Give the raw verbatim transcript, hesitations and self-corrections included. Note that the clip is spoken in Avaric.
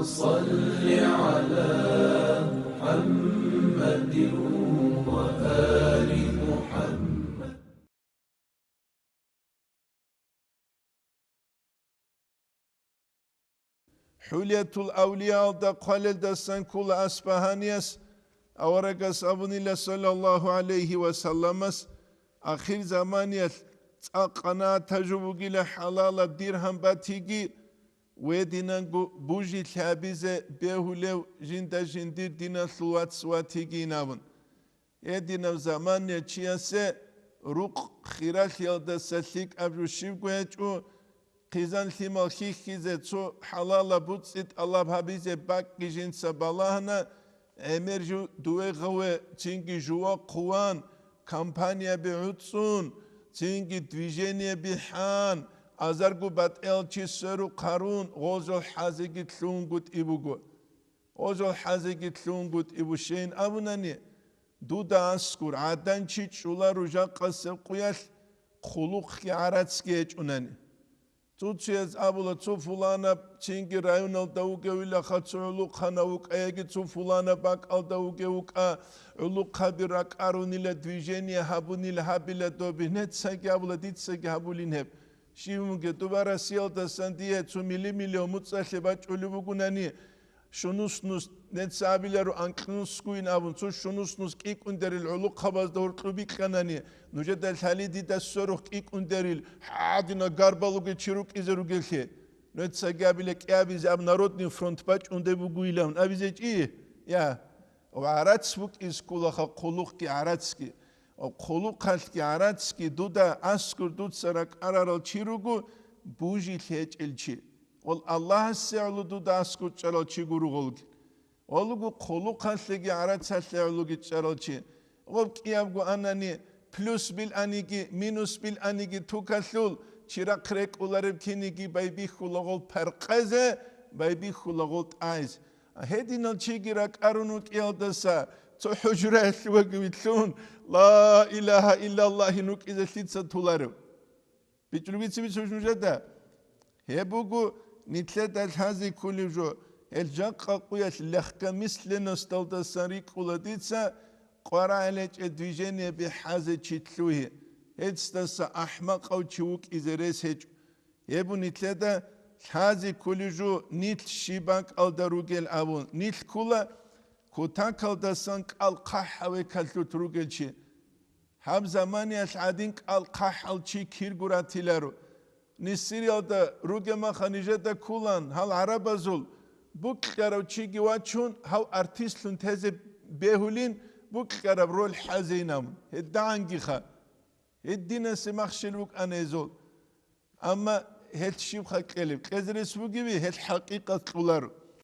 صل على محمد وآل محمد. ХӀулиятул авлияалда хъвалелдасан ккола Асбагьанияс, аварагас абунила, саллаллагьу гӀалайгьи ва салламас, ахирзаманиялъ цӀакъ къанагӀатаб жо бугила хӀалалаб диргьам батиги, гьединанго бужилъи гьабизе бегьулев жинда жиндир диналъул вац ватигин абун. Гьединаб замания чиясе рукъ хиралъиялдаса лъикӀаб жо щибго гьечӀо, хъизан-лъимал хьихьизе, цо хӀалалаб буцӀцӀи тӀалаб гьабизе бакӀги жинца балагьана, гӀемер жу-, дуе гъаве цинги жува хъуван, компанияби гӀуцӀцӀун, цинги движениеби хӀан, азарго батӀиял чи сверухъ гьарун, гъозул хӀазеги лъугьунгутӀи буго. Гъозул хӀазеги лъугьунгутӀи бушейин абунани, дуда аскӀур, гӀадан чи чӀула ружахъасеб къуялъ хъулухъги гӀарацги гьечӀунани. Цо-цояз абула, цо фуланаб цинги районалда вугевилаха, цо гӀулухъанав вукӀа, яги цо фуланаб бакӀалда вугев вукӀа, гӀулухъаби ракӀарунила, движение гьабунила, гьабила доби, нецаги абула, дицаги гьабулин гьеб. Щивмуге, дуба Россиялдасан дие цо мили-милев муцӀалъе бачӀулеб бугунани, щунус-нус, нецабилару анкьнусгуин абун, цо щунус-нус кӀикӀундерил гӀулухъабазда гьоркьу бикьанани, нужеда лъали дида сверухъ кӀикӀундерил, гьадина гарбалуге чи рукӀизе ругелъе. Нецаги абила кӀиабизе аб Народный фронт бачӀунде бугуилан абизе чӀи? Я, ва гӀарац букӀиз кколаха хъулухъги гӀарацги. Хъулухъалъги гӀарацги дуда аскӀур дуца ракӀарарал чи руго, бужилъ гьечӀел чи. Гъол Аллагьасе гӀоло дуда аскӀур чӀарал чи гуро гъолги. Гъолго хъулухъалъеги гӀарацалъе гӀологи чӀарал чи. Гъоб кӀиябго анани, плюс биланиги, минус биланиги тукалъул, чирахъ рекӀулареб киниги байбихьула гъол паркъазе, байбихьула гъол тӀайз. Гьединал чиги ракӀарун вукӀиялдаса цо хӀужраялъе вагивилълъун, ла илагьа иллаллагьин вукӀизе лъица толарев? БичӀчӀулебицин бицунищ нужеда? Гьеб буго нилъеда лъазе кколеб жо, гьел жакъа къуялъ легкомысленносталдасан рикӀкӀула дица къварагӀел гьечӀеб движениеби хӀазе чи лъугьи, гьецдаса ахӀмакъав чи вукӀизе рес гьечӀо. Гьеб нилъеда лъазе кколеб жо, нилъ щиб бакӀалда ругел абун, нилъ ккола кутакалдасан кӀал хъахӀаве калъут ругел чи. Гьаб заманиялъ гӀадин кӀал хъахӀал чи кирго ратиларо. Нисириялда ругемаха нижеда кколан гьал гӀарабазул букьарав чиги вачун, гьав артистлъун тезе бегьулин букьараб роль хӀазейин абун. ГьедагӀангиха. Гьединасе махщел букӀана гьезул. Амма гьелъ щибха кьелеб? Кьезе рес бугеби, гьелъ хӀакъикъат кьоларо.